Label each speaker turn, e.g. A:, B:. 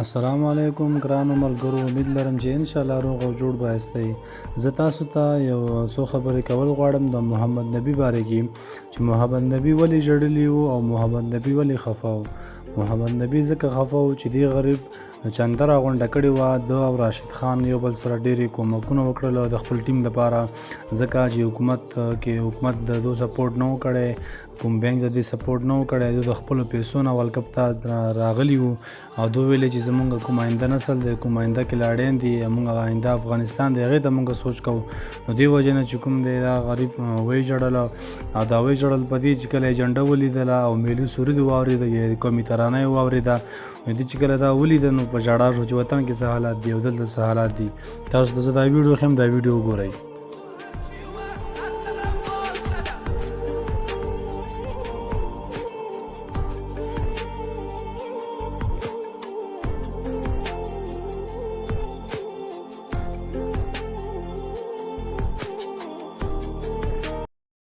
A: السلام علیکم ګرانو ملګرو، امید لرم چې ان شاء الله روغ او جوړ به یاستئ. زه تاسو ته یو څو خبرې کول غواړم د محمد نبی باره کې، چې محمد نبی ولې ژړلی وو او محمد نبی ولې خفه وو. محمد نبی ځکه خفه وو چې دی غریب چنده راغونډه کړې وه. ده او راشد خان یو بل سره ډېرې کومکونه وکړل د خپل ټیم لپاره، ځکه چې حکومت کې حکومت د دوی سپورټ نه و کړی، کوم بانک د دې سپورټ نه و کړی. دوی د خپلو پیسو نه ورلډ کپ ته راغلي وو او دوی ویلې چې زمونږ کوم آینده نسل دی، کوم آینده کلاړیان دي، مونږ آینده افغانستان دی، هغې ته مونږ سوچ کوو. نو دې وجې نه چې کوم دی دا غریب ویې ژړل او دا ویې ژړل په دې چې کله یې جنډه ولیدله او ملي سرود واورېده یا قومي ترانه یې واورېده. نو دې چې کله دا ولیده نو په ژړا شو چې وطن کې څه حالات دي او دلته څه حالات دي. تاسو ته زه دا ویډیو ښیم، دا ویډیو وګورئ.